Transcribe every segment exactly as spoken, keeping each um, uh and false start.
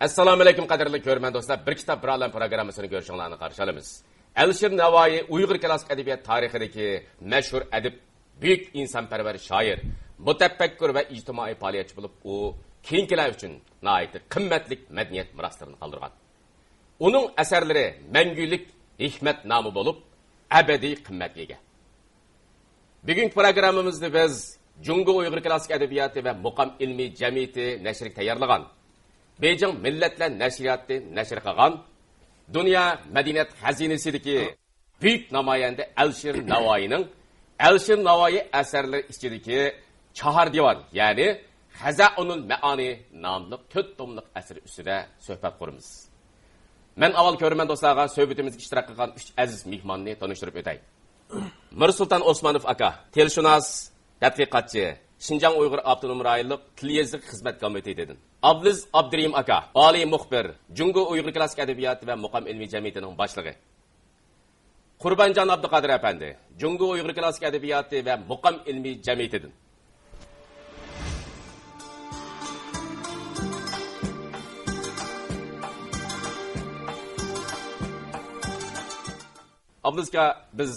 ئەسسالامۇئەلەيكۇم، قەدىرلىك كۆرۈرمەن دوستلار. بىر كىتاب، بىر ئالەم پروگراممىسىنى كۆرۈشۈڭلارنى قارشى ئالىمىز. ئەلىشىر ناۋايى ئۇيغۇر كلاسسىك ئەدەبىيات تارىخىدىكى مەشھۇر ئەدىب، بۈيۈك ئىنسانپەرۋەر شائىر، مۇتەپەككۇر ۋە ئىجتىمائىي پائالىيەتچى بولۇپ، ئۇ كېيىنكىلەر ئۈچۈن ناھايىتى قىممەتلىك مەدەنىيەت مىراسلىرىنى قالدۇرغان. ئۇنىڭ ئەسەرلىرى مەڭگۈلۈك ھېكمەت نامى بولۇپ، ئەبەدىي قىممەتكە ئىگە. بۈگۈنكى پروگراممىمىزدا بىز جۇڭگو ئۇيغۇر كلاسسىك ئەدەبىياتى ۋە مۇقام ئىلمىي جەمئىيىتى نەشرىگە تەييارلىغان بېيجىڭ مىللەتلەر نەشرىياتى نەشر قىلغان دۇنيا مەدەنىيەت خەزىنىسىدىكى بۈيۈك نامايەندە ئەلىشىر ناۋايىنىڭ ئەلىشىر ناۋايى ئەسەرلىرى ئىچىدىكى چاھار دىۋان، يەنى خەزائىنۇل مەئانى ناملىق تۆت توملۇق ئەسىرى ئۈستىدە سۆھبەت قۇرىمىز. مەن ئاۋۋال كۆرۈرمەن دوستلارغا سۆھبىتىمىزگە ئىشتىراك قىلغان ئۈچ ئەزىز مېھماننى تونۇشتۇرۇپ ئۆتەي. مىرسۇلتان ئوسمانوف ئاكا، تىلشۇناس، تەتقىقاتچى، شىنجاڭ ئۇيغۇر ئاپتونوم رايونلۇق تىل يېزىق خىزمەت كومىتېتىدىن. ئابلىز ئابدۇرېھىم ئاكا، ئالىي مۇخبىر، جۇڭگو ئۇيغۇر كلاسسىك ئەدەبىياتى ۋە مۇقام ئىلمىي جەمئىيىتىنىڭ باشلىقى. قۇربانجان ئابدۇقادىر ئەپەندى، جۇڭگو ئۇيغۇر كلاسسىك ئەدەبىياتى ۋە مۇقام ئىلمىي جەمئىيىتىدىن. ئابلىز ئاكا، بىز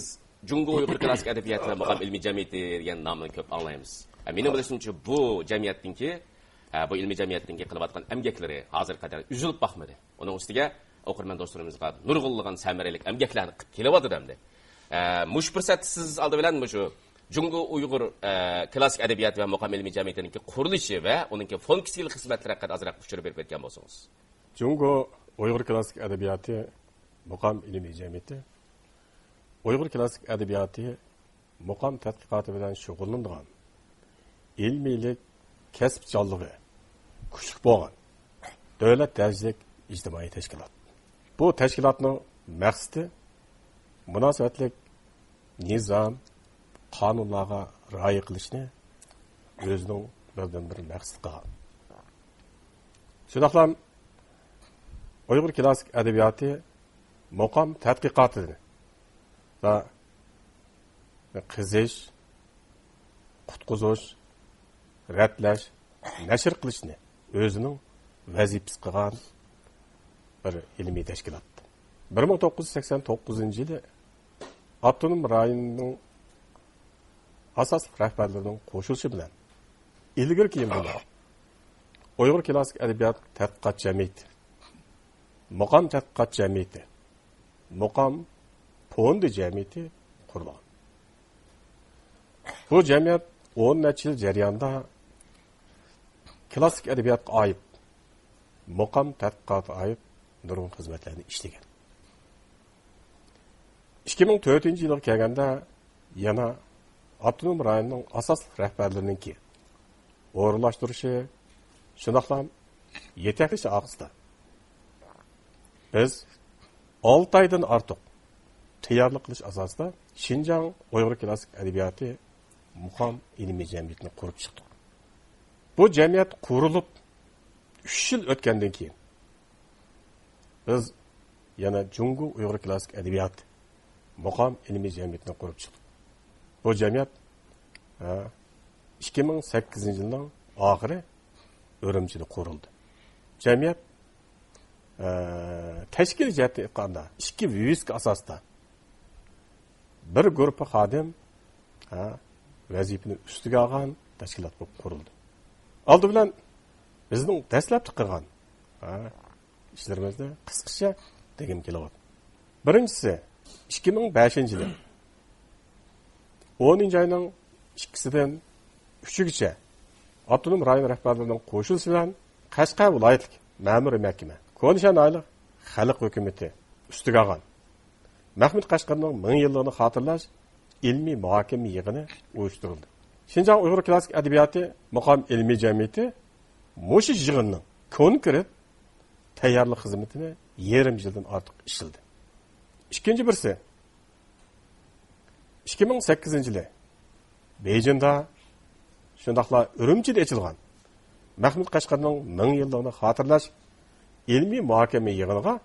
جۇڭگو ئۇيغۇر كلاسسىك ئەدەبىياتى ۋە مۇقام ئىلمىي جەمئىيىتى دېگەن نامنى كۆپ ئاڭلايمىز. ھە، مېنىڭ بىلىشىمچە، بۇ جەمئىيەتنىڭكى، ھە، بۇ ئىلمىي جەمئىيەتنىڭكى قىلىۋاتقان ئەمگەكلىرى ھازىرغا قەدەر ئۈزۈلۈپ باقمىدى. ئۇنىڭ ئۈستىگە ئوقۇرمەن دوستلىرىمىزغا نۇرغۇنلىغان سەمەرىلىك ئەمگەكلەرنى قىلىپ كېلىۋاتىدۇ ئەمدى. ئە، مۇشۇ پۇرسەتتە سىز ئالدى بىلەن مۇشۇ جۇڭگو ئۇيغۇر، ئە، كلاسسىك ئەدەبىياتى ۋە مۇقام ئىلمىي جەمئىيىتىنىڭكى قۇرۇلۇشى ۋە ئۇنىڭكى فۇنكسىيەلىك خىزمەتلىرى ھەققىدە ئازراق ئۇچۇر بېرىپ ئۆتكەن بولسىڭىز. جۇڭگو ئۇيغۇر كلاسسىك ئەدەبىياتى مۇقام ئىلمىي جەمئىيىتى ئۇيغۇر كلاسسىك ئەدەبىياتى مۇقام تەتقىقاتى بىلەن شۇغۇللىنىدىغان، ئىلمىيلىك، كەسىپ جانلىقى كۈچلۈك بولغان دۆلەت دەرىجىلىك ئىجتىمائىي تەشكىلات. بۇ تەشكىلاتنىڭ مەقسىتى مۇناسىۋەتلىك نىزام، قانۇنلارغا رىئايە قىلىشنى ئۆزىنىڭ بىردىنبىر مەقسىتى قىلغان. شۇنداقلا ئۇيغۇر كلاسسىك ئەدەبىياتى مۇقام تەتقىقاتىنى ۋە قېزىش، قۇتقۇزۇش، رەتلەش، نەشر قىلىشنى ئۆزىنىڭ ۋەزىپىسى قىلغان بىر ئىلمىي تەشكىلات. بىر مىڭ توققۇز يۈز سەكسەن توققۇزىنچى يىلى ئاپتونوم رايوننىڭ ئاساسلىق رەھبەرلىرىنىڭ قوشۇلۇشى بىلەن ئىلگىرى كېيىن بولغان ئۇيغۇر كلاسسىك ئەدەبىيات تەتقىقات جەمئىيىتى، مۇقام تەتقىقات جەمئىيىتى، مۇقام فوندى جەمئىيىتى قۇرۇلغان. بۇ جەمئىيەت ئون نەچچە يىل جەريانىدا كلاسسىك ئەدەبىياتقا ئائىت، مۇقام تەتقىقاتىغا ئائىت نۇرغۇن خىزمەتلەرنى ئىشلىگەن. ئىككى مىڭ تۆتىنچى يىلغا كەلگەندە يەنە ئاپتونوم رايوننىڭ ئاساسلىق رەھبەرلىرىنىڭكى ئورۇنلاشتۇرۇشى، شۇنداقلا يېتەكلىشى ئارقىسىدا بىز ئالتە ئايدىن ئارتۇق تەييارلىق قىلىش ئاساسىدا شىنجاڭ ئۇيغۇر كلاسسىك ئەدەبىياتى مۇقام ئىلمىي جەمئىيىتىنى قۇرۇپ چىقتۇق. بۇ جەمئىيەت قۇرۇلۇپ ئۈچ يىل ئۆتكەندىن كېيىن، بىز يەنە جۇڭگو ئۇيغۇر كلاسسىك ئەدەبىيات مۇقام ئىلمىي جەمئىيىتىنى قۇرۇپ چىقتۇق. بۇ جەمئىيەت، ھە، ئىككى مىڭ سەككىزىنچى يىلنىڭ ئاخىرى ئۈرۈمچىدە قۇرۇلدى. جەمئىيەت، ھە، تەشكىلىي جەھەتتىن ئېيتقاندا، ئىككى ۋىۋىسكا ئاساسىدا بىر گۇرۇپپا خادىم، ھە، ۋەزىپىنى ئۈستىگە ئالغان تەشكىلات بولۇپ قۇرۇلدى. ئالدى بىلەن بىزنىڭ دەسلەپتە قىلغان، ھە، ئىشلىرىمىزنى قىسقىچە دېگۈم كېلىۋاتىدۇ. بىرىنچىسى، ئىككى مىڭ بەشىنچى يىلى ئونىنچى ئاينىڭ ئىككىسىدىن ئۈچىگىچە ئاپتونوم رايون رەھبەرلىرىنىڭ قوشۇلۇشى بىلەن قەشقەر ۋىلايەتلىك مەمۇرىي مەھكىمە، كونىشەھەر ناھىيەلىك خەلق ھۆكۈمىتى ئۈستىگە ئالغان مەھمۇد قەشقەرىنىڭ مىڭ يىللىقىنى خاتىرىلەش ئىلمىي مۇھاكىمە يىغىنى ئۇيۇشتۇرۇلدى. شىنجاڭ ئۇيغۇر كلاسسىك ئەدەبىياتى مۇقام ئىلمىي جەمئىيىتى مۇشۇ يىغىننىڭ كونكرېت تەييارلىق خىزمىتىنى يېرىم يىلدىن ئارتۇق ئىشلىدى. ئىككىنچى بىرسى، ئىككى مىڭ سەككىزىنچى يىلى بېيجىڭدا، شۇنداقلا ئۈرۈمچىدە ئېچىلغان مەھمۇد قەشقەرنىڭ مىڭ يىللىقىنى خاتىرىلەش ئىلمىي مۇھاكىمە يىغىنىغا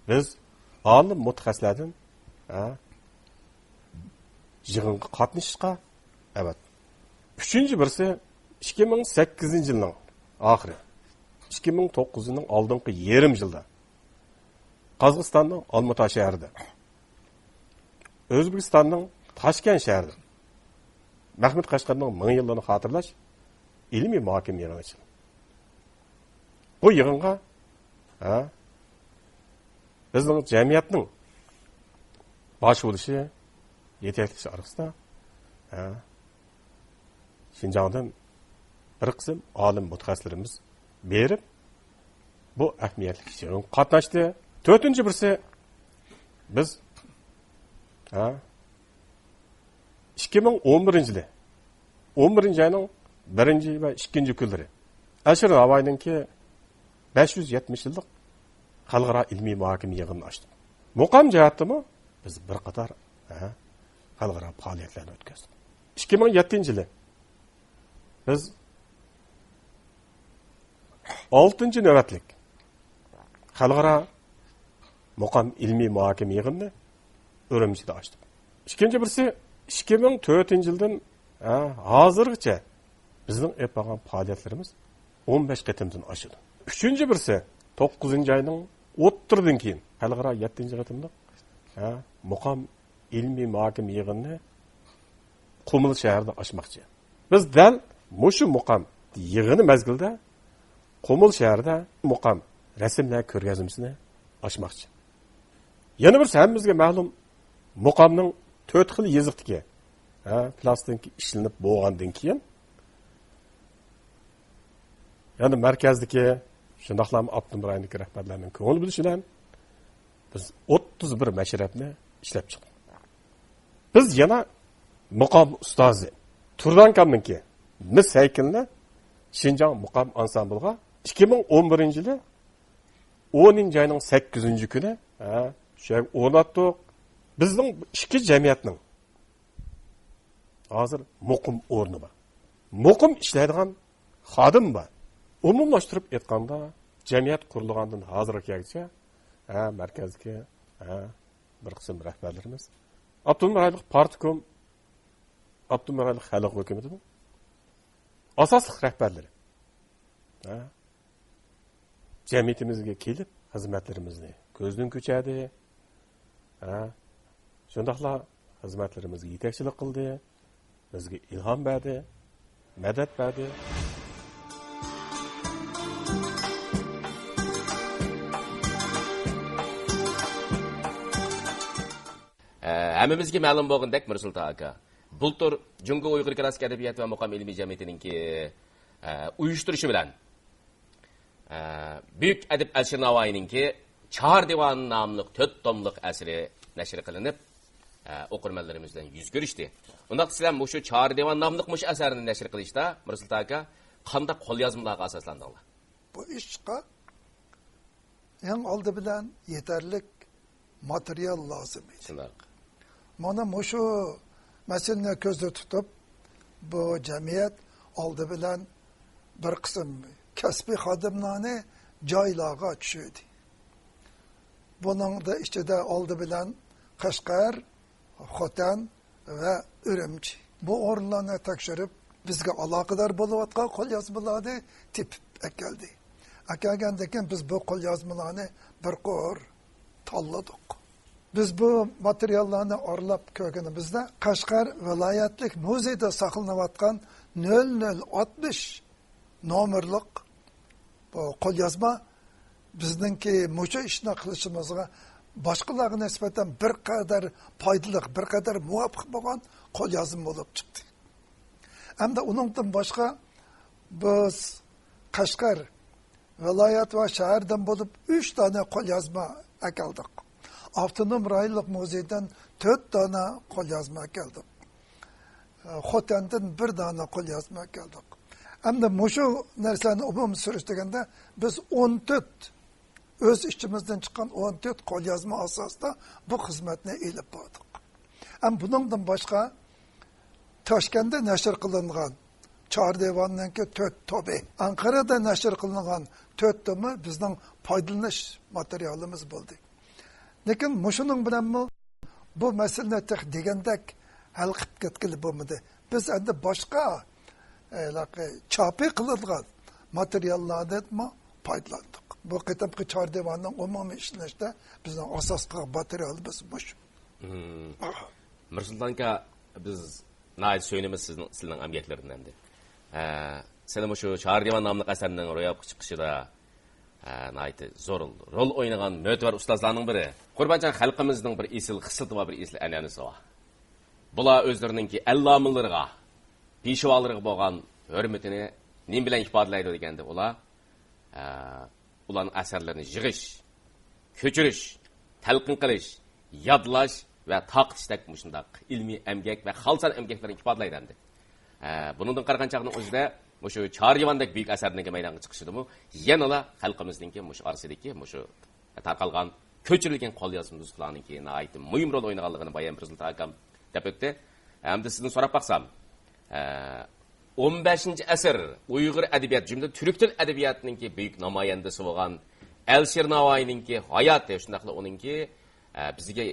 بىز ئالىم مۇتەخەسسىسلەردىن، ھە، يىغىنغا قاتنىشىشقا ئەۋەتتى. ئۈچىنچى بىرسى، ئىككى مىڭ سەككىزىنچى يىلنىڭ ئاخىرى، ئىككى مىڭ توققۇزىنچى يىلنىڭ ئالدىنقى يېرىم يىلدا قازاقىستاننىڭ ئالمۇتا شەھىرىدە، ئۆزبېكىستاننىڭ تاشكەنت شەھىرىدە مەھمۇد قەشقەرىنىڭ مىڭ يىللىقىنى خاتىرىلەش ئىلمىي مۇھاكىمە يىغىنى ئېچىلدى. بۇ يىغىنغا، ھە، بىزنىڭ جەمئىيەتنىڭ باش بولۇشى، يېتەكلىشى ئارقىسىدا، ھە، شىنجاڭدىن بىر قىسىم ئالىم مۇتەخەسسىسلىرىمىز بېرىپ، بۇ ئەھمىيەتلىك يىغىنغا قاتناشتى. تۆتىنچى بىرسى، بىز، ھە، ئىككى مىڭ ئون بىرىنچى يىلى، ئون بىرىنچى ئاينىڭ بىرىنچى ۋە ئىككىنچى كۈنلىرى ئەلىشىر ناۋايىنىڭكى بەش يۈز يەتمىش يىللىق خەلقئارا ئىلمىي مۇھاكىمە يىغىنىنى ئاچتۇق. مۇقام جەھەتتىمۇ بىز بىر قاتار، ھە، خەلقئارا پائالىيەتلەرنى ئۆتكۈزدۇق. ئىككى مىڭ يەتتىنچى يىلى بىز ئالتىنچى نۆۋەتلىك خەلقئارا مۇقام ئىلمىي مۇھاكىمە يىغىنىنى ئۈرۈمچىدە ئاچتۇق. ئىككىنچى بىرسى، ئىككى مىڭ تۆتىنچى يىلدىن، ھە، ھازىرغىچە بىزنىڭ ئېلىپ بارغان پائالىيەتلىرىمىز ئون بەش قېتىمدىن ئاشىدۇ. ئۈچىنچى بىرسى، توققۇزىنچى ئاينىڭ ئوتتۇرىدىن كېيىن خەلقئارا يەتتىنچى قېتىملىق، ھە، مۇقام ئىلمىي مۇھاكىمە يىغىنىنى قۇمۇل شەھىرىدە ئاچماقچى. بىز دەل مۇشۇ مۇقام يىغىنى مەزگىلىدە قۇمۇل شەھىرىدە مۇقام رەسىملەر كۆرگەزمىسىنى ئاچماقچى. يەنە بىرسى، ھەممىمىزگە مەلۇم، مۇقامنىڭ تۆت خىل يېزىقتىكى، ھە، پىلاستىنكا ئىشلىنىپ بولغاندىن كېيىن، يەنە مەركەزدىكى، شۇنداقلا ئاپتونوم رايوندىكى رەھبەرلەرنىڭ كۆڭۈل بۆلۈشى بىلەن بىز ئوتتۇز بىر مەشرەپنى ئىشلەپ چىقتۇق. بىز يەنە مۇقام ئۇستازى تۇردانكامنىڭكى مىس ھەيكىلىنى شىنجاڭ مۇقام ئانسامبىلغا ئىككى مىڭ ئون بىرىنچى يىلى ئونىنچى ئاينىڭ سەككىزىنچى كۈنى، ھە، شۇ يەرگە ئورناتتۇق. بىزنىڭ ئىككى جەمئىيەتنىڭ ھازىر مۇقىم ئورنى بار. مۇقىم ئىشلەيدىغان خادىم بار. ئومۇملاشتۇرۇپ ئېيتقاندا، جەمئىيەت قۇرۇلغاندىن ھازىرغا كەلگۈچە، ھە، مەركەزدىكى، ھە، بىر قىسىم رەھبەرلىرىمىز، ئاپتونوم رايونلۇق پارتكوم، ئاپتونوم رايونلۇق خەلق ھۆكۈمىتىنىڭ ئاساسلىق رەھبەرلىرى، ھە، جەمئىيىتىمىزگە كېلىپ، خىزمەتلىرىمىزنى كۆزدىن كۆچۈردى. ھە؟ شۇنداقلا خىزمەتلىرىمىزگە يېتەكچىلىك قىلدى، بىزگە ئىلھام بەردى، مەدەت بەردى. ئە، ھەممىمىزگە مەلۇم بولغىنىدەك، مىرسۇلتان ئاكا، بۇلتۇر جۇڭگو ئۇيغۇر كىلاسسىك ئەدەبىيات ۋە مۇقام ئىلمىي جەمئىيىتىنىڭكى، ئە، ئۇيۇشتۇرۇشى بىلەن، ئە، بۈيۈك ئەدىب ئەلىشىر ناۋايىنىڭكى چار دىۋان ناملىق تۆت توملۇق ئەسىرى نەشر قىلىنىپ، ئە، ئوقۇرمەنلىرىمىز بىلەن يۈز كۆرۈشتى. ئۇنداق دېسىلەر، مۇشۇ چار دىۋان ناملىق مۇشۇ ئەسەرنى نەشر قىلىشتا، مىرسۇلتان ئاكا، قانداق قوليازمىلارغا ئاساسلاندىڭلار؟ بۇ ئىشقا ئەڭ ئالدى بىلەن يېتەرلىك ماتېرىيال لازىم ئىدى. شۇنداق. مانا مۇشۇ مەسىلىنى كۆزدە تۇتۇپ، بۇ جەمئىيەت ئالدى بىلەن بىر قىسىم كەسپىي خادىملارنى جايلارغا چۈشۈردى. بۇنىڭدا ئىچىدە ئالدى بىلەن قەشقەر، خوتەن ۋە ئۈرۈمچى. بۇ ئورۇنلارنى تەكشۈرۈپ، بىزگە ئالاقىدار بولۇۋاتقان قوليازمىلارنى تېپىپ ئەكەلدى. ئەكەلگەندىن كېيىن بىز بۇ قوليازمىلارنى بىر قۇر تاللىدۇق. بىز بۇ ماتېرىياللارنى ئارىلاپ كۆرگىنىمىزدە، قەشقەر ۋىلايەتلىك مۇزېيدا ساقلىنىۋاتقان نۆل نۆل ئاتمىش نومېرلىق بۇ قوليازما بىزنىڭكى مۇشۇ ئىشنى قىلىشىمىزغا باشقىلارغا نىسبەتەن بىر قەدەر پايدىلىق، بىر قەدەر مۇۋاپىق بولغان قوليازما بولۇپ چىقتى. ھەمدە ئۇنىڭدىن باشقا بىز قەشقەر ۋىلايەت ۋە شەھەردىن بولۇپ ئۈچ دانە قوليازما ئەكەلدۇق. ئاپتونوم رايونلۇق مۇزېيدىن تۆت دانە قوليازما ئەكەلدۇق. خوتەندىن بىر دانە قوليازما ئەكەلدۇق. ئەمدى مۇشۇ نەرسىلەرنى ئومۇمىي سۈرۈشتۈرگەندە، بىز ئون تۆت، ئۆز ئىچىمىزدىن چىققان ئون تۆت قوليازما ئاساسىدا بۇ خىزمەتنى ئېلىپ باردۇق. ھەم بۇنىڭدىن باشقا، تاشكەنتتە نەشر قىلىنغان چار دىۋاننىڭكى تۆت تومى، ئەنقەرەدە نەشر قىلىنغان تۆت تومى بىزنىڭ پايدىلىنىش ماتېرىيالىمىز بولدى. لېكىن مۇشۇنىڭ بىلەنمۇ بۇ مەسىلىنى تېخى دېگەندەك ھەل قىلىپ كەتكىلى بولمىدى. بىز ئەمدى باشقا، ھېلىقى چاپى قىلىدىغان ماتېرىياللارنىمۇ پايدىلاندۇق. بۇ قېتىمقى چار دىۋاننىڭ ئومۇمىي ئىشلىنىشىدە بىزنىڭ ئاساس قىلغان ماتېرىيالىمىز مۇشۇ. مىرسۇلتان ئاكا، بىز ناھايىتى سۆيۈنىمىز سىزنىڭ، سىلىنىڭ ئەمگەكلىرىدىن ئەمدى. ئە، سىلى مۇشۇ چار دىۋان ناملىق ئەسەرنىڭ روياپقا چىقىشىدا، ئە، ناھايىتى زور رول ئوينىغان مۆتىۋەر ئۇستازلارنىڭ بىرى. قۇربانجان خەلقىمىزنىڭ بىر ئېسىل خىسلىتى بار، بىر ئېسىل ئەنئەنىسى بار. بۇلار ئۆزلىرىنىڭكى ئەللامىلىرىغا، پېشۋالىرىغا بولغان ھۆرمىتىنى نېمە بىلەن ئىپادىلەيدۇ دېگەندە، ئۇلار، ئە، ئۇلارنىڭ ئەسەرلىرىنى يىغىش، كۆچۈرۈش، تەلقىن قىلىش، يادلاش ۋە تارقىتىشتەك مۇشۇنداق ئىلمىي ئەمگەك ۋە خالىسان ئەمگەكلىرىنى ئىپادىلەيدۇ ئەمدى. ئە، بۇنىڭدىن قارىغان چاغنىڭ ئۆزىدە مۇشۇ چار دىۋاندەك بۈيۈك ئەسەرنىڭكى مەيدانغا چىقىشىدىمۇ يەنىلا خەلقىمىزنىڭكى مۇشۇ ئارىسىدىكى مۇشۇ تارقالغان، كۆچۈرۈلگەن قوليازما نۇسخىلارنىڭكى ناھايىتى مۇھىم رول ئوينىغانلىقىنى بايام رىزۋان ئاكام دەپ ئۆتتى. ئەمدى سىزدىن سوراپ باقسام، ئە، ئون بەشىنچى ئەسىر ئۇيغۇر ئەدەبىيات، جۈملىدىن تۈرك تىل ئەدەبىياتىنىڭكى بۈيۈك نامايەندىسى بولغان ئەلىشىر ناۋايىنىڭكى ھاياتى، شۇنداقلا ئۇنىڭكى، ئە، بىزگە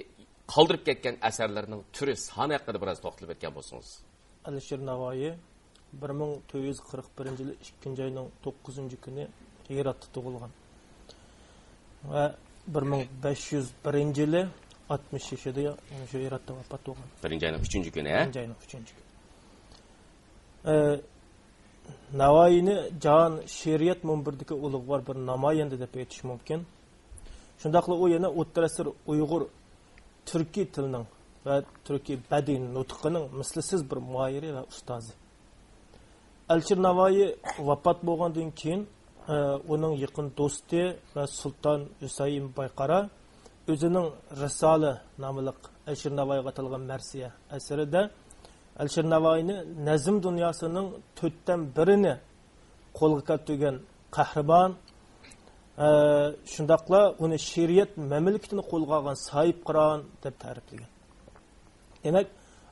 قالدۇرۇپ كەتكەن ئەسەرلىرىنىڭ تۈرى، سانى ھەققىدە بىراز توختىلىپ ئۆتكەن بولسىڭىز. ئەلىشىر ناۋايى بىر مىڭ تۆت يۈز قىرىق بىرىنچى يىلى ئىككىنچى ئاينىڭ توققۇزىنچى كۈنى ھىراتتا تۇغۇلغان ۋە بىر مىڭ بەش يۈز بىرىنچى يىلى ئاتمىش يېشىدا شۇ ھىراتتا ۋاپات بولغان. بىرىنچى ئاينىڭ ئۈچىنچى كۈنى، ھە؟ بىرىنچى ئاينىڭ ئۈچىنچى كۈنى. ئە، ناۋايىنى جاھان شېئىرىيەت مۇنبىرىدىكى ئۇلۇغۋار بىر نامايەندە دەپ ئېيتىش مۇمكىن. شۇنداقلا ئۇ يەنە ئوتتۇرا ئەسىر ئۇيغۇر تۈركىي تىلنىڭ ۋە تۈركىي بەدىئىي نۇتقىنىڭ مىسلىسىز بىر ماھىرى ۋە ئۇستازى. ئەلىشىر ناۋايى ۋاپات بولغاندىن كېيىن، ئە، ئۇنىڭ يېقىن دوستى ۋە سۇلتان ھۈسەيىن بايقارا ئۆزىنىڭ رىسالە ناملىق ئەلىشىر ناۋايىغا ئاتالغان مەرسىيە ئەسىرىدە ئەلىشىر ناۋايىنى نەزم دۇنياسىنىڭ تۆتتىن بىرىنى قولغا كەلتۈرگەن قەھرىمان، ئە، شۇنداقلا ئۇنى شېئىرىيەت مەملىكىتىنى قولغا ئالغان ساھىبقىران دەپ تەرىپلىگەن. دېمەك،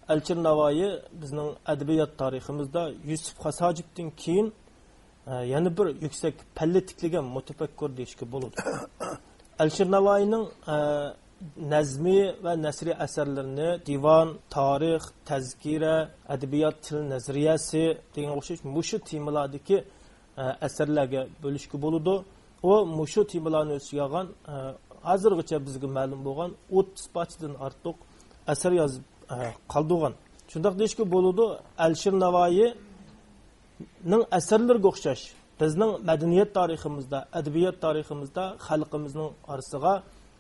ئەلىشىر ناۋايى بىزنىڭ ئەدەبىيات تارىخىمىزدا يۈسۈپ خاس ھاجىپتىن كېيىن، ئە، يەنە بىر يۈكسەك پەللە تىكلىگەن مۇتەپەككۇر دېيىشكە بولىدۇ. ئەلىشىر ناۋايىنىڭ، ئە، نەزمىي ۋە نەسرىي ئەسەرلىرىنى دىۋان، تارىخ، تەزكىرە، ئەدەبىيات، تىل نەزەرىيەسى دېگەنگە ئوخشاش مۇشۇ تېمىلاردىكى، ئە، ئەسەرلەرگە بۆلۈشكە بولىدۇ. ئۇ مۇشۇ تېمىلارنى ئۆز ئىچىگە ئالغان، ئە، ھازىرغىچە بىزگە مەلۇم بولغان ئوتتۇز پارچىدىن ئارتۇق ئەسەر يازىپ، ئە، قالدۇرغان. شۇنداق دېيىشكە بولىدۇ، ئەلىشىر ناۋايىنىڭ ئەسەرلىرىگە ئوخشاش بىزنىڭ مەدەنىيەت تارىخىمىزدا، ئەدەبىيات تارىخىمىزدا خەلقىمىزنىڭ ئارىسىغا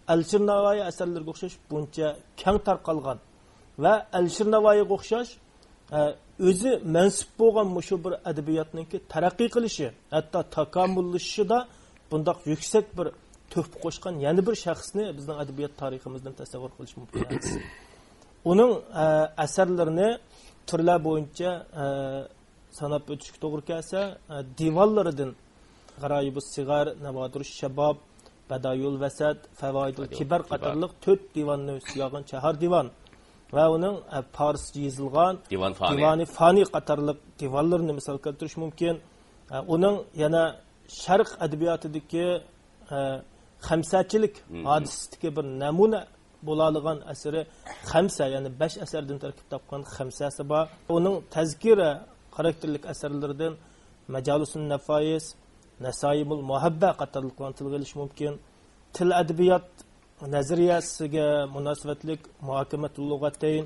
ئەلىشىر ناۋايى ئەسەرلىرىگە ئوخشاش بۇنچە كەڭ تارقالغان ۋە ئەلىشىر ناۋايىغا ئوخشاش ئە، ئۆزى مەنسۇپ بولغان مۇشۇ بىر ئەدەبىياتنىڭكى تەرەققىي قىلىشى، ھەتتا تاكامۇللىشىشىدا بۇنداق يۈكسەك بىر تۆھپە قوشقان يەنە بىر شەخسنى بىزنىڭ ئەدەبىيات تارىخىمىزدىن تەسەۋۋۇر قىلىش مۇمكىن ئەمەس. ئۇنىڭ، ئە، ئەسەرلىرىنى تۈرلەر بويىچە، ئە، ساناپ ئۆتۈشكە توغرا كەلسە، ئە، دىۋانلىرىدىن غارايىبۇس سىغار، ناۋادىرۇش شاباب، بەدايۇل ۋەسەت، فەۋايىدۇل كىبار قاتارلىق تۆت دىۋاننى ئۆز ئىچىگە ئالغان چاھار دىۋان ۋە ئۇنىڭ، ئە، پارسچە يېزىلغان دىۋان فانى. دىۋانى فانى قاتارلىق دىۋانلىرىنى مىسال كەلتۈرۈش مۇمكىن. ئە، ئۇنىڭ يەنە شەرق ئەدەبىياتىدىكى، ئە، خەمسەچىلىك ھادىسىسىدىكى بىر نەمۇنە بولالىغان ئەسىرى خەمسە، يەنى بەش ئەسەردىن تەركىب تاپقان خەمسەسى بار. ئۇنىڭ تەزكىرە خاراكتېرلىك ئەسەرلىرىدىن مەجالىسۇن نەفايىس، نەسايىمۇل مۇھەببە قاتارلىقلارنى تىلغا ئېلىش مۇمكىن. تىل ئەدەبىيات نەزەرىيەسىگە مۇناسىۋەتلىك مۇھاكىمەتۇل لۇغەتەين،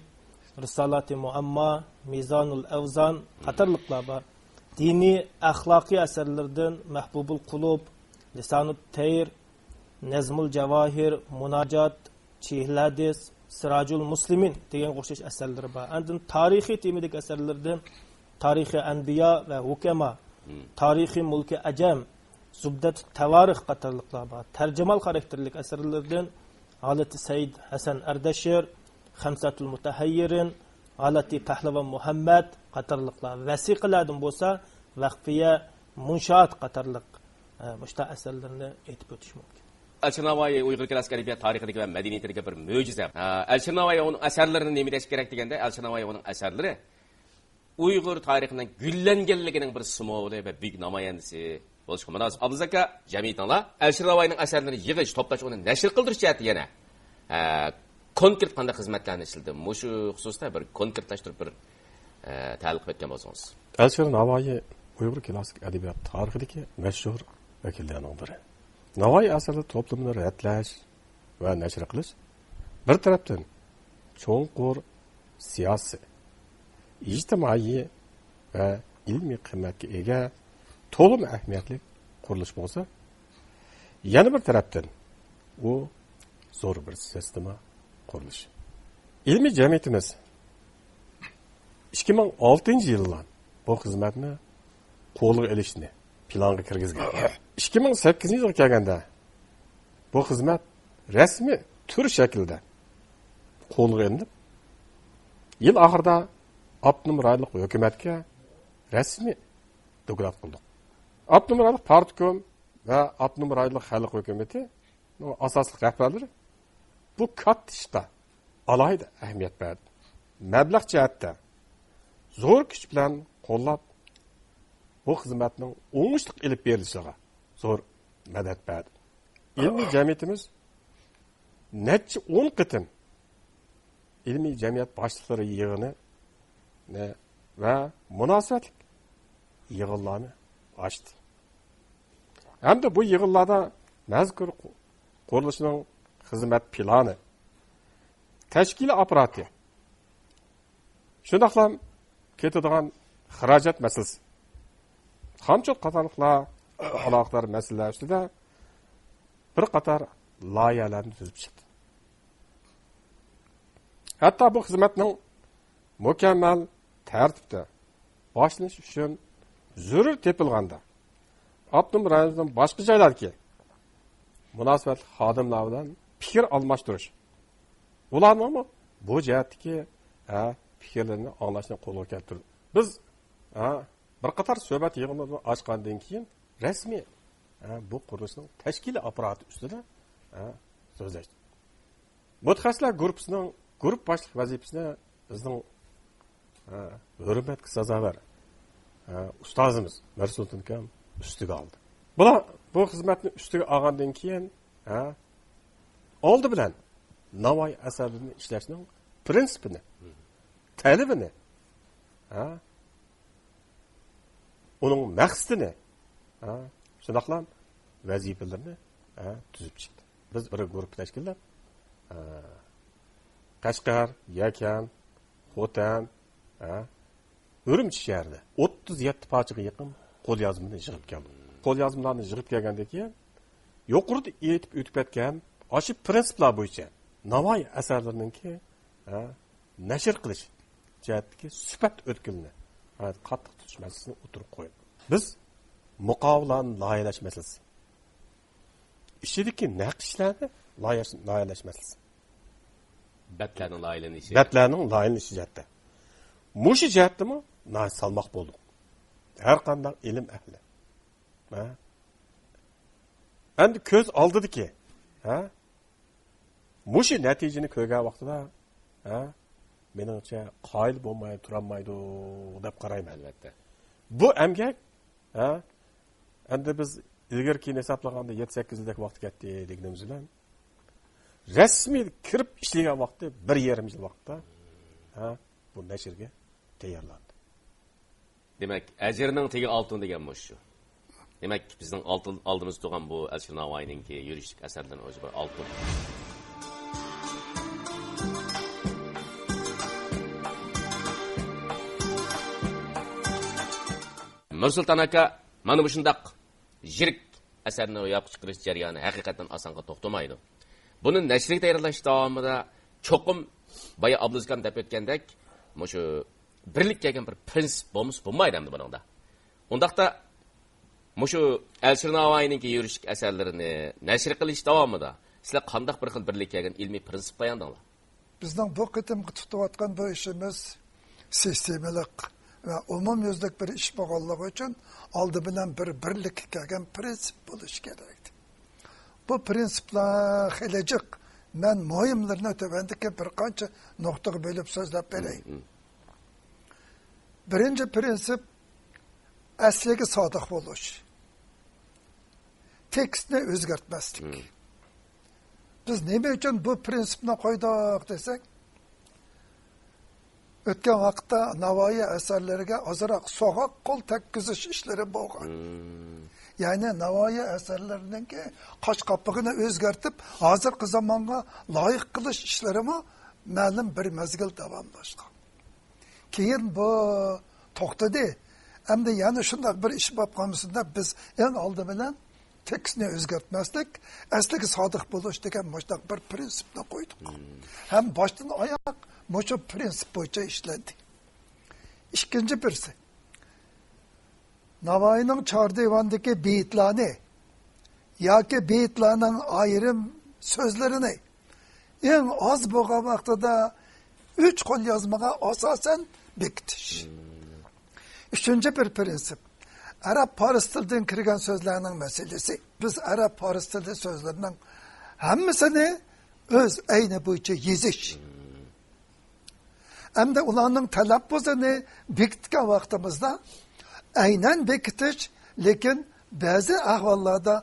رىسالاتى مۇئەمما، مىزانۇل ئەۋزان قاتارلىقلار بار. دىنىي، ئەخلاقىي ئەسەرلىرىدىن مەھبۇبۇل قۇلۇب، لىسانۇت تەير، نەزمۇل جاۋاھىر، مۇناجات، چىھىل ھەدىس، سىراجۇل مۇسلىمىن دېگەنگە ئوخشاش ئەسەرلىرى بار. ئاندىن تارىخىي تېمىدىكى ئەسەرلىرىدىن تارىخى ئەنبىيا ۋە ھۇكەما، تارىخى مۇلكى ئەجەم، زۇبدەت تەۋارىخ قاتارلىقلار بار. تەرجىمال خاراكتېرلىك ئەسەرلىرىدىن ھالىتى سەيىد ھەسەن ئەردەشىر، خەمسەتۇل مۇتەھەييىرىن، ھالىتى پەھلىۋان مۇھەممەد قاتارلىقلار. ۋەسىقىلەردىن بولسا ۋەخفىيە، مۇنشائات قاتارلىق، ئە، مۇشۇنداق ئەسەرلىرىنى ئېيتىپ ئۆتۈش مۇمكىن. ئەلىشىر ناۋايى ئۇيغۇر كلاسسىك ئەدەبىيات تارىخىدىكى ۋە مەدەنىيىتىدىكى بىر مۆجىزە. ئە، ئەلىشىر ناۋايى ئۇنىڭ ئەسەرلىرىنى نېمە دەش كېرەك دېگەندە، ئەلىشىر ناۋايى ئۇنىڭ ئەسەرلىرى ئۇيغۇر تارىخىنىڭ گۈللەنگەنلىكىنىڭ بىر سىمۋولى ۋە بۈيۈك نامايەندىسى بولۇشقا مۇناسىپ. ئابدۇزاكا، جەمئىيىتىڭلار ئەلىشىر ناۋايىنىڭ ئەسەرلىرىنى يىغىش، توپلاش، ئۇنى نەشر قىلدۇرۇش جەھەتتە يەنە، ئە، كونكرېت قانداق خىزمەتلەرنى ئىشلىدى؟ مۇشۇ خۇسۇستا بىر كونكرېتلاشتۇرۇپ بىر، ئە، تەلىق ئۆتكەن بولسىڭىز. ئەلىشىر ناۋايى ئۇيغۇر كلاسسىك ئەدەبىيات تارىخىدىكى مەشھۇر ۋەكىللىرىنىڭ بىرى. ناۋايى ئەسەرلىرى توپلىمىنى رەتلەش ۋە نەشر قىلىش بىر تەرەپتىن چوڭقۇر سىياسىي، ئىجتىمائىي ۋە ئىلمىي قىممەتكە ئىگە تولىمۇ ئەھمىيەتلىك قۇرۇلۇش بولسا، يەنە بىر تەرەپتىن ئۇ زور بىر سىستېما قۇرۇلۇشى. ئىلمىي جەمئىيىتىمىز ئىككى مىڭ ئالتىنچى يىللا بۇ خىزمەتنى قولغا ئېلىشنى پىلانغا كىرگۈزگەن. ئىككى مىڭ سەككىزىنچى يىلغا كەلگەندە بۇ خىزمەت رەسمىي تۈر شەكلىدە قولغا ئېلىنىپ، يىل ئاخىرىدا ئاپتونوم رايونلۇق ھۆكۈمەتكە رەسمىي دوكلات قىلدۇق. ئاپتونوم رايونلۇق پارتكوم ۋە ئاپتونوم رايونلۇق خەلق ھۆكۈمىتىنىڭ ئاساسلىق رەھبەرلىرى بۇ كاتتا ئىشقا ئالاھىدە ئەھمىيەت بەردى. مەبلەغ جەھەتتە زور كۈچ بىلەن قوللاپ، بۇ خىزمەتنىڭ ئوڭۇشلۇق ئېلىپ بېرىلىشىغا زور مەدەت بەردى. ئىلمىي جەمئىيىتىمىز نەچچە ئون قېتىم ئىلمىي جەمئىيەت باشلىقلىرى يىغىنى ۋە مۇناسىۋەتلىك يىغىنلارنى ئاچتى. ھەمدە بۇ يىغىنلاردا مەزكۇر قۇرۇلۇشنىڭ خىزمەت پىلانى، تەشكىلىي ئاپپاراتى، شۇنداقلا كېتىدىغان خىراجەت مەسىلىسى، خامچوت قاتارلىقلار ئالاقىدار مەسىلىلەر ئۈستىدە بىر قاتار لايىھەلەرنى تۈزۈپ چىقتى. ھەتتا بۇ خىزمەتنىڭ مۇكەممەل تەرتىپتە باشلىنىش ئۈچۈن زۆرۈر تېپىلغاندا، ئاپتونوم رايونىمىزنىڭ باشقا جايلاردىكى مۇناسىۋەتلىك خادىملار بىلەن پىكىر ئالماشتۇرۇش، ئۇلارنىڭمۇ بۇ جەھەتتىكى، ھە، پىكىرلىرىنى ئاڭلاشنى قولغا كەلتۈردى. بىز، ھە، بىر قاتار سۆھبەت يىغىنلىرىنى ئاچقاندىن كېيىن، رەسمىي، ھە، بۇ قۇرۇلۇشنىڭ تەشكىلىي ئاپپاراتى ئۈستىدە، ھە، سۆزلەشتۇق. مۇتەخەسسىسلەر گۇرۇپپىسىنىڭ گۇرۇپپا باشلىق ۋەزىپىسىنى بىزنىڭ، ھە، ھۆرمەتكە سازاۋەر، ھە، ئۇستازىمىز مەرسۇلتىن ئاكام ئۈستىگە ئالدى. بۇلار بۇ خىزمەتنى ئۈستىگە ئالغاندىن كېيىن، ھە، ئالدى بىلەن ناۋايى ئەسەرلىرىنى ئىشلەشنىڭ پىرىنسىپىنى، تەلىپىنى، ھە، ئۇنىڭ مەقسىتىنى، ھە، شۇنداقلا ۋەزىپىلىرىنى، ھە، تۈزۈپ چىقتى. بىز بىر گۇرۇپپا تەشكىللەپ، ھە، قەشقەر، يەكەن، خوتەن، ھە، ئۈرۈمچى شەھىرىدە ئوتتۇز يەتتە پارچىغا يېقىن قوليازمىنى يىغىپ كەلدۇق. قوليازمىلارنى يىغىپ كەلگەندىن كېيىن، يۇقىرىدا ئېيتىپ ئۆتۈپ كەتكەن ئاشۇ پىرىنسىپلار بويىچە ناۋايى ئەسەرلىرىنىڭكى، ھە، نەشر قىلىش جەھەتتىكى سۈپەت ئۆتكىلىنى، ھە، قاتتىق تۇتۇش مەسىلىسىنى ئوتتۇرىغا قويدۇق. بىز مۇقاۋىلەرنى لايىھەلەش مەسىلىسى، ئىچىدىكى نەقىشلەرنى لايىھەلەش، لايىھەلەش مەسىلىسى، بەتلەرنىڭ لايىھەلىنىشى. بەتلەرنىڭ لايىھەلىنىشى جەھەتتە. مۇشۇ جەھەتتىمۇ ناھايىتى سالماق بولدۇق. ھەر قانداق ئىلىم ئەھلى، ھە؟ ئەمدى كۆز ئالدىدىكى، ھە؟ مۇشۇ نەتىجىنى كۆرگەن ۋاقتىدا، ھە؟ مېنىڭچە قايىل بولماي تۇرالمايدۇ دەپ قارايمەن. ئەلۋەتتە. بۇ ئەمگەك، ھە؟ ئەمدى بىز ئىلگىرى كېيىن ھېسابلىغاندا يەتتە سەككىز يىلدەك ۋاقىت كەتتى دېگىنىمىز بىلەن، رەسمىي كىرىپ ئىشلىگەن ۋاقتى بىر يېرىم يىل ۋاقىتتا، ھە، بۇ نەشرگە تەييارلاندى. دېمەك، ئەجىرنىڭ تېگى ئالتۇن دېگەن مۇشۇ. دېمەك، بىزنىڭ ئالتۇن، ئالدىمىزدا تۇرغان بۇ ئەلىشىر ناۋايىنىڭكى يۈرۈشلۈك ئەسەرلىرىنىڭ ئۆزى بىر ئالتۇن. مىرسۇلتان ئاكا، مانا مۇشۇنداق يىرىك ئەسەرنى روياپقا چىقىرىش جەريانى ھەقىقەتەن ئاسانغا توختىمايدۇ. بۇنى نەشرگە تەييارلاش داۋامىدا چوقۇم، بايا ئابدۇلزىكام دەپ ئۆتكەندەك، مۇشۇ بىرلىككە كەلگەن بىر پىرىنسىپ بولمىسا بولمايدۇ ئەمدى بۇنىڭدا. ئۇنداقتا مۇشۇ ئەلىشىر ناۋايىنىڭكى يۈرۈشلۈك ئەسەرلىرىنى نەشر قىلىش داۋامىدا سىلەر قانداق بىر خىل بىرلىككە كەلگەن ئىلمىي پىرىنسىپقا تاياندىڭلار؟ بىزنىڭ بۇ قېتىمقى تۇتۇۋاتقان بۇ ئىشىمىز سىستېمىلىق ۋە ئومۇميۈزلۈك بىر ئىش بولغانلىقى ئۈچۈن ئالدى بىلەن بىر بىرلىككە كەلگەن پىرىنسىپ بولۇشى كېرەك. بۇ پىرىنسىپلار خېلى جىق. مەن مۇھىملىرىنى تۆۋەندىكى بىر قانچە نۇقتىغا بۆلۈپ سۆزلەپ بېرەي. بىرىنچى پىرىنسىپ، ئەسلىگە سادىق بولۇش. تېكىستنى ئۆزگەرتمەسلىك. بىز نېمە ئۈچۈن بۇ پىرىنسىپنى قويدۇق دېسەك، ئۆتكەن ۋاقىتتا ناۋايى ئەسەرلىرىگە ئازراق سوغۇق قول تەگكۈزۈش ئىشلىرى بولغان. يەنى ناۋايى ئەسەرلىرىنىڭكى قاش قاپىقىنى ئۆزگەرتىپ، ھازىرقى زامانغا لايىق قىلىش ئىشلىرىمۇ مەلۇم بىر مەزگىل داۋاملاشقان. كېيىن بۇ توختىدى. ئەمدى يەنە شۇنداق بىر ئىش بولۇپ قالمىسۇن دەپ، بىز ئەڭ ئالدى بىلەن تېكىستنى ئۆزگەرتمەسلىك، ئەسلىگە سادىق بولۇش دېگەن مۇشۇنداق بىر پرىنسىپنى قويدۇق. ھەم باشتىن ئاياق مۇشۇ پرىنسىپ بويىچە ئىشلەندى. ئىككىنچى بىرسى، ناۋايىنىڭ چاردىۋاندىكى بېيىتلارنى ياكى بېيىتلارنىڭ ئايرىم سۆزلىرىنى ئەڭ ئاز بولغان ۋاقتىدا ئۈچ قول يازمىغا ئاساسەن بېكىتىش. ئۈچىنچى بىر پرىنسىپ، ئەرەب پارس تىلىدىن كىرگەن سۆزلەرنىڭ مەسىلىسى. بىز ئەرەب پارس تىلى سۆزلىرىنىڭ ھەممىسىنى ئۆز ئەينى بويىچە يېزىش. ئەمدى ئۇلارنىڭ تەلەپپۇزىنى بېكىتكەن ۋاقتىمىزدا ئەينەن بېكىتىش، لېكىن بەزى ئەھۋاللاردا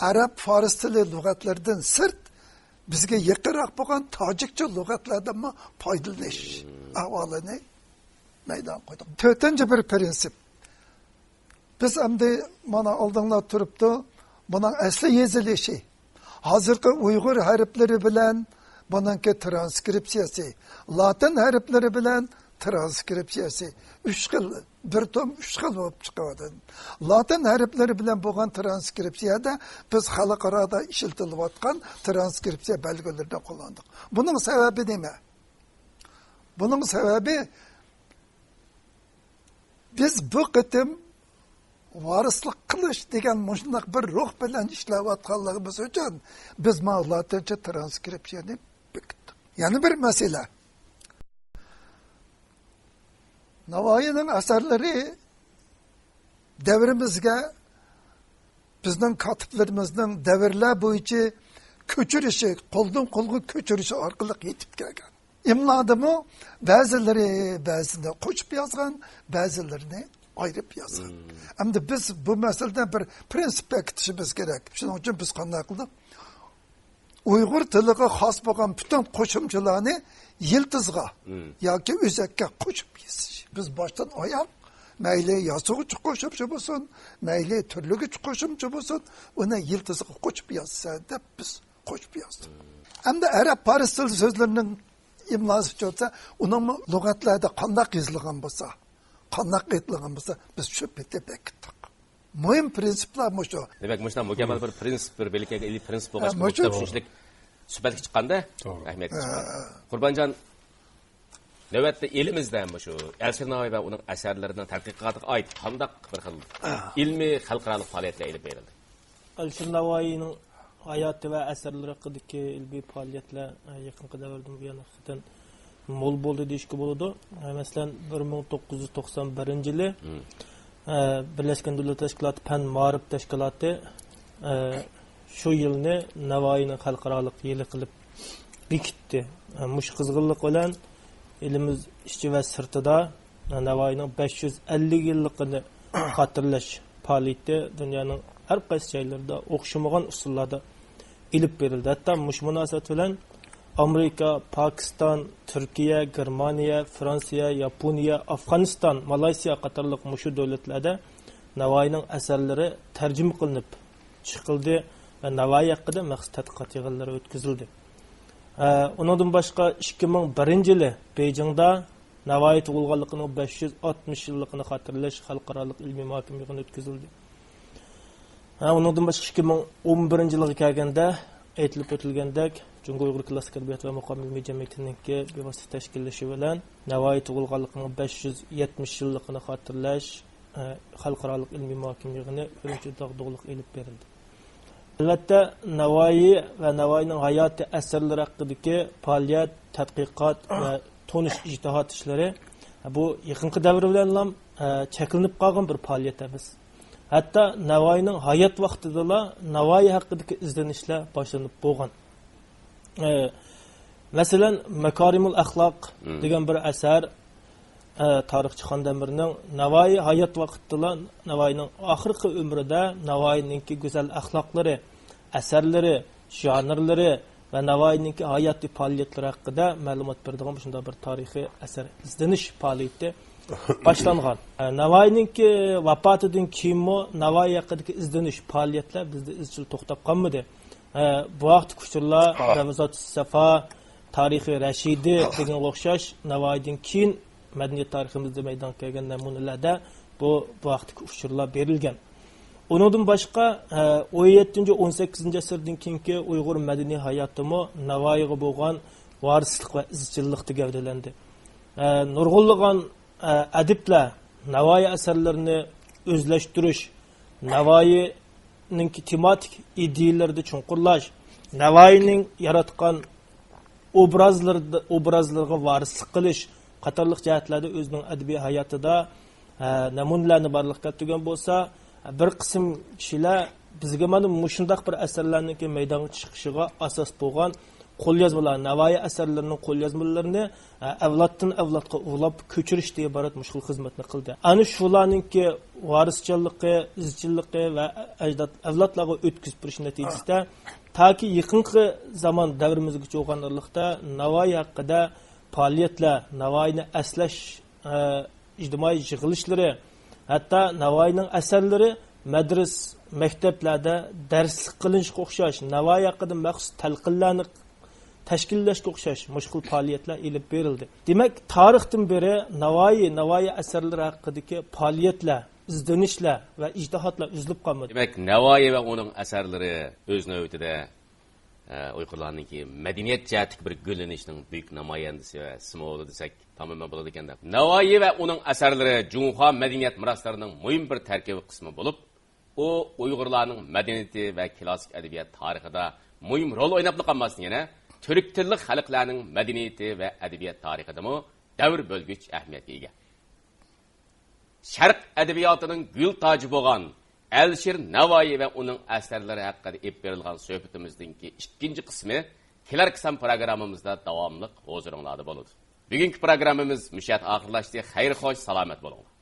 ئەرەب، فارس تىلى لۇغەتلىرىدىن سىرت، بىزگە يېقىنراق بولغان تاجىكچە لۇغەتلەردىنمۇ پايدىلىنىش ئەھۋالىنى مەيدانغا قويدۇق. تۆتىنچى بىر پرىنسىپ. بىز ئەمدى مانا ئالدىڭلار تۇرۇپتۇ، بۇنىڭ ئەسلى يېزىلىشى. ھازىرقى ئۇيغۇر ھەرپلىرى بىلەن بۇنىڭكى ترانسكرىپسىيەسى، لاتىن ھەرپلىرى بىلەن ترانسكرىپسىيەسى. ئۈچ خىل، بىر توم ئۈچ خىل بولۇپ چىقىۋاتىدۇ. لاتىن ھەرپلىرى بىلەن بولغان ترانسكرىپسىيەدە بىز خەلقئارادا ئىشلىتىلىۋاتقان ترانسكرىپسىيە بەلگىلىرىنى قوللاندۇق. بۇنىڭ سەۋەبى نېمە؟ بۇنىڭ سەۋەبى، بىز بۇ قېتىم ۋارىسلىق قىلىش دېگەن مۇشۇنداق بىر روھ بىلەن ئىشلەۋاتقانلىقىمىز ئۈچۈن بىز مانا لاتىنچە ترانسكرىپسىيەنى بېكىتتۇق. يەنە بىر مەسىلە. ناۋايىنىڭ ئەسەرلىرى دەۋرىمىزگە، بىزنىڭ كاتىپلىرىمىزنىڭ دەۋرلەر بويىچە كۆچۈرۈشى، قولدىن قولغا كۆچۈرۈشى ئارقىلىق يېتىپ كەلگەن. ئىملادىمۇ بەزىلىرى بەزىنى قوشۇپ يازغان، بەزىلىرىنى ئايرىپ يازغان. ئەمدى بىز بۇ مەسىلىدە بىر پرىنسىپ بېكىتىشىمىز كېرەك. شۇنىڭ ئۈچۈن بىز قانداق قىلدۇق؟ ئۇيغۇر تىلىغا خاس بولغان پۈتۈن قوشۇمچىلارنى يىلتىزغا ياكى ئۆزەككە قوشۇپ يېزىش. بىز باشتىن ئاياغ مەيلى ياسىغۇچى قوشۇمچە بولسۇن، مەيلى تۈرلىگۈچ قوشۇمچە بولسۇن، ئۇنى يىلتىزغا قوشۇپ يازسا دەپ بىز قوشۇپ يازدۇق. ئەمدى ئەرەب پارس تىل سۆزلىرىنىڭ ئىملاسى چۈشۈرسە، ئۇنىڭمۇ لۇغەتلەردە قانداق يېزىلغان بولسا، قانداق ئېيتىلغان بولسا، بىز شۇ پېتى بېكىتتۇق. مۇھىم پرىنسىپلار مۇشۇ. دېمەك، مۇشۇنداق مۇكەممەل بىر پرىنسىپ، بىر بىلىككە ئىگە پرىنسىپ بولغاچقا، ھە، مۇشۇ. مۇشۇنداق شۇنچىلىك سۈپەتلىك چىققاندا، توغرا. ئەھمىيەتلىك چىققان. ھە. قۇربانجان، نۆۋەتتە ئېلىمىزدە مۇشۇ ئەلىشىر ناۋايى ۋە ئۇنىڭ ئەسەرلىرىنىڭ تەتقىقاتىغا ئائىت قانداق بىر خىل ئىلمىي خەلقئارالىق پائالىيەتلەر ئېلىپ بېرىلدى؟ ئەلىشىر ناۋايىنىڭ ھاياتى ۋە ئەسەرلىرى ھەققىدىكى ئىلمىي پائالىيەتلەر، ئە، يېقىنقى دەۋردىن بۇيان ھەقىقەتەن مول بولدى دېيىشكە بولىدۇ. ئە، مەسىلەن، بىر مىڭ توققۇز يۈز توقسان بىرىنچى يىلى، ئە، بىرلەشكەن دۆلەتلەر تەشكىلاتى پەن مائارىپ تەشكىلاتى، ئە، شۇ يىلنى ناۋايىنىڭ خەلقئارالىق يىلى قىلىپ بېكىتتى. ئە، مۇشۇ قىزغىنلىق بىلەن ئېلىمىز ئىچى ۋە سىرتىدا ناۋايىنىڭ بەش يۈز ئەللىك يىللىقىنى خاتىرىلەش پائالىيىتى دۇنيانىڭ ھەر قايسى جايلىرىدا ئوخشىمىغان ئۇسۇللاردا ئېلىپ بېرىلدى. ھەتتا مۇشۇ مۇناسىۋەت بىلەن ئامېرىكا، پاكىستان، تۈركىيە، گېرمانىيە، فرانسىيە، ياپونىيە، ئافغانىستان، مالايسىيا قاتارلىق مۇشۇ دۆلەتلەردە ناۋايىنىڭ ئەسەرلىرى تەرجىمە قىلىنىپ چىقىلدى ۋە ناۋايى ھەققىدە مەخسۇس تەتقىقات يىغىنلىرى ئۆتكۈزۈلدى. ئە، ئۇنىڭدىن باشقا، ئىككى مىڭ بىرىنچى يىلى بېيجىڭدا ناۋايى تۇغۇلغانلىقىنىڭ بەش يۈز ئاتمىش يىللىقىنى خاتىرىلەش خەلقئارالىق ئىلمىي مۇھاكىمە يىغىنى ئۆتكۈزۈلدى. ھە، ئۇنىڭدىن باشقا، ئىككى مىڭ ئون بىرىنچى يىلغا كەلگەندە، ئېيتىلىپ ئۆتۈلگەندەك، جۇڭگو ئۇيغۇر كلاسسىك ئەدەبىيات ۋە مۇقام ئىلمىي جەمئىيىتىنىڭكى بىۋاسىتە تەشكىللىشى بىلەن ناۋايى تۇغۇلغانلىقىنىڭ بەش يۈز يەتمىش يىللىقىنى خاتىرىلەش، ئە، خەلقئارالىق ئىلمىي مۇھاكىمە يىغىنى ئۈرۈمچىدە داغدۇغىلىق ئېلىپ بېرىلدى. ئەلۋەتتە، ناۋايى ۋە ناۋايىنىڭ ھاياتى، ئەسەرلىرى ھەققىدىكى پائالىيەت، تەتقىقات ۋە تونۇش ئىجتىھات ئىشلىرى بۇ يېقىنقى دەۋر بىلەنلا، ئە، چەكلىنىپ قالغان بىر پائالىيەت ئەمەس. ھەتتا ناۋايىنىڭ ھايات ۋاقتىدىلا ناۋايى ھەققىدىكى ئىزدىنىشلەر باشلىنىپ بولغان. ئە، مەسىلەن، ماكارىمۇل ئەخلاق دېگەن بىر ئەسەر، ئە، تارىخچى خان دەمىرنىڭ ناۋايى ھايات ۋاقتىدىلا، ناۋايىنىڭ ئاخىرقى ئۆمرىدە ناۋايىنىڭكى گۈزەل ئەخلاقلىرى، ئەسەرلىرى، ژانىرلىرى ۋە ناۋايىنىڭكى ھاياتىي پائالىيەتلىرى ھەققىدە مەلۇمات بېرىدىغان مۇشۇنداق بىر تارىخىي ئەسەر ئىزدىنىش پائالىيىتى باشلانغان. ئە، ناۋايىنىڭكى ۋاپاتىدىن كېيىنمۇ ناۋايى ھەققىدىكى ئىزدىنىش پائالىيەتلەر بىزدە ئىزچىل توختاپ قالمىدى. ئە، بۇ ھەقتىكى ئۇچۇرلار، رەۋزاتۇس سەفا، تارىخى رەشىدى دېگەنگە ئوخشاش ناۋايىدىن كېيىن مەدەنىيەت تارىخىمىزدا مەيدانغا كەلگەن نەمۇنىلەردە بۇ، بۇ ھەقتىكى ئۇچۇرلار بېرىلگەن. ئۇنىڭدىن باشقا، ئە، ئون يەتتىنچى، ئون سەككىزىنچى ئەسىردىن كېيىنكى ئۇيغۇر مەدەنىي ھاياتىمۇ ناۋايىغا بولغان ۋارىسلىق ۋە ئىزچىللىقتا گەۋدىلەندى. ئە، نۇرغۇنلىغان، ئە، ئەدىبلەر ناۋايى ئەسەرلىرىنى ئۆزلەشتۈرۈش، ناۋايىنىڭكى تېماتىك ئىدىيىلىرىدا چوڭقۇرلاش، ناۋايىنىڭ ياراتقان ئوبرازلىرىدا، ئوبرازلىرىغا ۋارىسلىق قىلىش قاتارلىق جەھەتلەردە ئۆزىنىڭ ئەدەبىي ھاياتىدا، ئە، نەمۇنىلەرنى بارلىققا كەلتۈرگەن بولسا، بىر قىسىم كىشىلەر بىزگە مانا مۇشۇنداق بىر ئەسەرلەرنىڭكى مەيدانغا چىقىشىغا ئاساس بولغان قوليازمىلار، ناۋايى ئەسەرلىرىنىڭ قوليازمىلىرىنى، ئە، ئەۋلادتىن ئەۋلادقا ئۇلاپ كۆچۈرۈشتىن ئىبارەت مۇشۇ خىل خىزمەتنى قىلدى. ئەنە شۇلارنىڭكى ۋارىسچانلىقى، ئىزچىللىقى ۋە ئەجداد، ئەۋلادلارغا ئۆتكۈزۈپ بېرىش نەتىجىسىدە تاكى يېقىنقى زامان دەۋرىمىزگىچە بولغان ئارىلىقتا ناۋايى ھەققىدە پائالىيەتلەر، ناۋايىنى ئەسلەش، ئە، ئىجتىمائىي يىغىلىشلىرى، ھەتتا ناۋايىنىڭ ئەسەرلىرى مەدرىس، مەكتەپلەردە دەرسلىك قىلىنىشقا ئوخشاش، ناۋايى ھەققىدە مەخسۇس تەلقىنلەرنى تەشكىللەشكە ئوخشاش مۇشۇ خىل پائالىيەتلەر ئېلىپ بېرىلدى. دېمەك، تارىختىن بېرى ناۋايى، ناۋايى ئەسەرلىرى ھەققىدىكى پائالىيەتلەر، ئىزدىنىشلەر ۋە ئىجتىھاتلار ئۈزۈلۈپ قالمىدى. دېمەك، ناۋايى ۋە ئۇنىڭ ئەسەرلىرى ئۆز نۆۋىتىدە، ئە، ئۇيغۇرلارنىڭكى مەدەنىيەت جەھەتتىكى بىر گۈللىنىشنىڭ بۈيۈك نامايەندىسى ۋە سىمۋولى دېسەك تامامەن بولىدىكەن دەپ. ناۋايى ۋە ئۇنىڭ ئەسەرلىرى جۇڭخۇا مەدەنىيەت مىراسلىرىنىڭ مۇھىم بىر تەركىبىي قىسمى بولۇپ، ئۇ ئۇيغۇرلارنىڭ مەدەنىيىتى ۋە كلاسسىك ئەدەبىيات تارىخىدا مۇھىم رول ئويناپلا قالماستىن، يەنە تۈرك تىللىق خەلقلەرنىڭ مەدەنىيىتى ۋە ئەدەبىيات تارىخىدىمۇ دەۋر بۆلگۈچ ئەھمىيەتكە ئىگە. شەرق ئەدەبىياتىنىڭ گۈل تاجى بولغان ئەلىشىر ناۋايى ۋە ئۇنىڭ ئەسەرلىرى ھەققىدە ئېلىپ بېرىلغان سۆھبىتىمىزنىڭكى ئىككىنچى قىسمى كېلەر قىسىم پروگراممىمىزدا داۋاملىق ھۇزۇرۇڭلاردا بولىدۇ. بۈگۈنكى پروگراممىمىز مۇشۇ يەردە ئاخىرلاشتى. خەير خوش، سالامەت بولۇڭلار.